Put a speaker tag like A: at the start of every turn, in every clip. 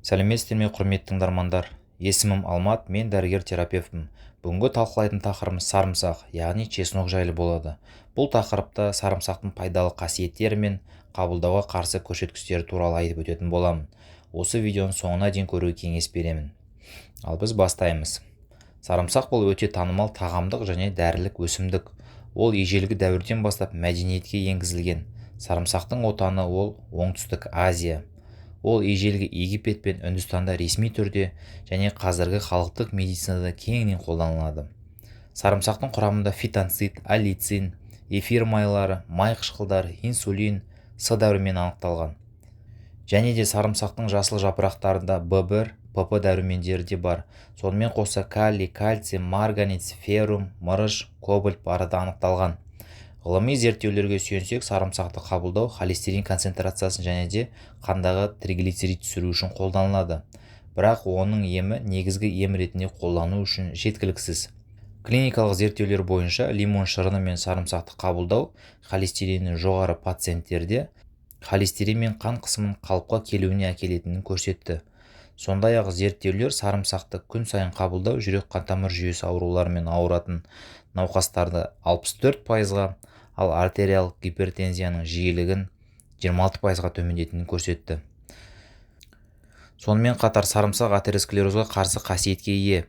A: Сәлеметсіздер ме, құрметті тыңдармандар! Есімім Алмат, мен дәрігер-терапевтпін. Бүгінгі талқылайтын тақырыбымыз сарымсақ, яғни чеснок жайлы болады. Бұл тақырыпта сарымсақтың пайдалы қасиеттері мен қабылдауға қарсы көрсеткіштері туралы айтып өтетін боламын. Осы видеоның соңына дейін көруге кеңес беремін. Ал біз бастаймыз. Сарымсақ бұл өте танымал тағамдық және дәрілік өсімдік. Ол ежелгі дәуірден бастап мәдениетке енгізілген. Сарымсақтың отаны ол Оңтүстік Азия. Ол ежелгі Египет пен Үндістанда ресми түрде және қазіргі халықтық медицинада кеңінен қолданылады. Сарымсақтың құрамында фитонцид, аллицин, эфир майлары, май қышқылдары, инсулин, С дәрумені анықталған. Және де сарымсақтың жасыл жапырақтарында В1, ПП дәрумендері де бар. Сонымен қоса калий, кальций, марганец, феррум, мырыш, кобальт бары да анықталған. Ғылыми зерттеулерге сүйенсек, сарымсақты қабылдау холестерин концентрациясын және де қандағы триглицерид түсіру үшін қолданылады. Бірақ оның емі негізгі ем ретінде қолдану үшін жеткіліксіз. Клиникалық зерттеулер бойынша лимон шырыны мен сарымсақты қабылдау холестерині жоғары пациенттерде холестерин мен қан қысымының қалыпқа келуіне әкелетінін көрсетті. Сондай-ақ зерттеулер сарымсақты күн сайын қабылдау жүрек-қантамыр жүйесі ауруларымен ауыратын науқастарды 64%-ға, ал артериялық гипертензияның жиілігін 26%-ға төмендетінін көрсетті. Сонымен қатар сарымсақ атеросклерозға қарсы қасиетке ие.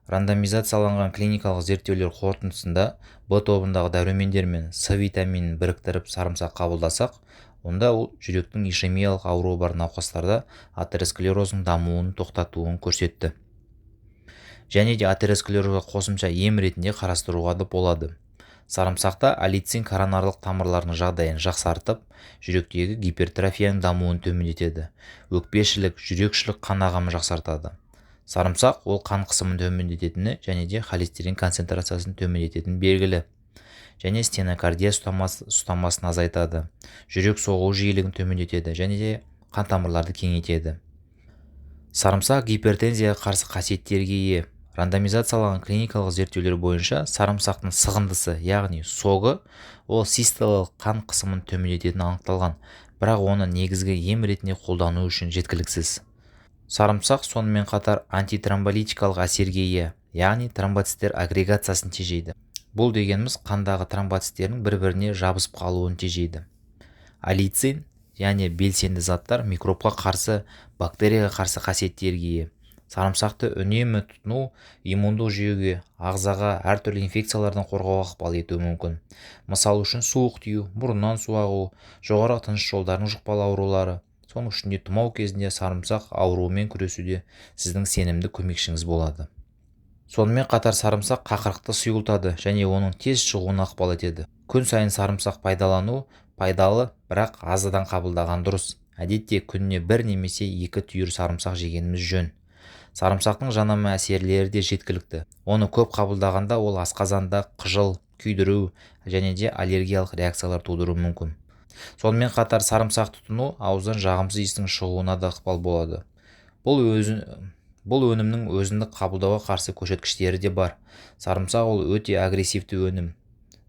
A: Рандомизацияланған клиникалық зерттеулер қорытындысында Б тобындағы дәрумендер мен С витаминін біріктіріп сарымсақ қабылдасақ, онда ол жүректің ишемиялық ауруы бар науқастарда атеросклероздың дамуын тоқтатуын көрсетті. Және де атеросклерозға қосымша ем ретінде қарастыруға да болады. Сарымсақта аллицин коронарлық тамырлардың жағдайын жақсартып, жүректегі гипертрофияның дамуын төмендетеді, өкпешілік, жүрекшілік қан ағымын жақсартады. Сарымсақ ол қан қысымын төмендететіні және де холестерин концентрациясын төмендететіні белгілі. Және стенокардия ұстамасын азайтады, жүрек соғу жиілігін төмендетеді және де қан тамырларды кеңейтеді. Сарымсақ гипертензияға қарсы қасиеттерге ие. Рандомизацияланған клиникалық зерттеулер бойынша сарымсақтың сығындысы, яғни согы, ол систолалық қан қысымын төмендететіні анықталған, бірақ оны негізгі ем ретінде қолдану үшін жеткіліксіз. Сарымсақ сонымен қатар антитромболитикалық әсерге ие, яғни тромбоциттер агрегациясын тежейді. Бұл дегеніміз қандағы тромбоциттердің бір-біріне жабысып қалуын тежейді. Аллицин, яғни белсенді заттар микробқа қарсы, бактерияға қарсы қасиеттерге ие. Сарымсақты үнемі тұтыну иммундық жүйеге, ағзаға әртүрлі инфекциялардан қорғауға ықпал етуі мүмкін. Мысалы үшін суық тию, мұрыннан су ағу, жоғарғы тыныс жолдарының жұқпалы аурулары, соның ішінде тұмау кезінде сарымсақ ауруымен күресуде сіздің сенімді көмекшіңіз болады. Сонымен қатар сарымсақ қақырықты сұйылтады және оның тез шығуына ықпал етеді. Күн сайын сарымсақ пайдалану пайдалы, бірақ аздан қабылдаған дұрыс. Әдетте күніне 1 немесе 2 түйір сарымсақ жегеніміз жөн. Сарымсақтың жанама әсерлері де жеткілікті. Оны көп қабылдағанда ол асқазанда қыжыл, күйдіру және де аллергиялық реакциялар тудыруы мүмкін. Сонымен қатар сарымсақ тұтыну ауыздан жағымсыз иістің шығуына да ықпал болады. Бұл өнімнің өзіндік қабылдауға қарсы көрсеткіштері де бар. Сарымсақ ол өте агрессивті өнім.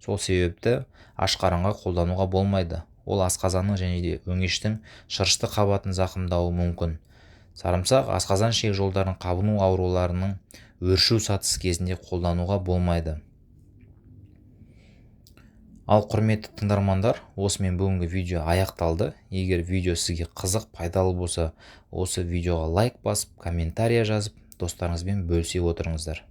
A: Сол себепті аш қарынға қолдануға болмайды. Ол асқазанның және де өңештің шырышты қабатын зақымдауы мүмкін. Сарымсақ асқазан ішек жолдарының қабыну ауруларының өршу сатысы кезінде қолдануға болмайды. Ал құрметті тыңдармандар, осымен бүгінгі видео аяқталды. Егер видео сізге қызық, пайдалы болса, осы видеоға лайк басып, комментария жазып, достарыңызбен бөлісе отырыңыздар.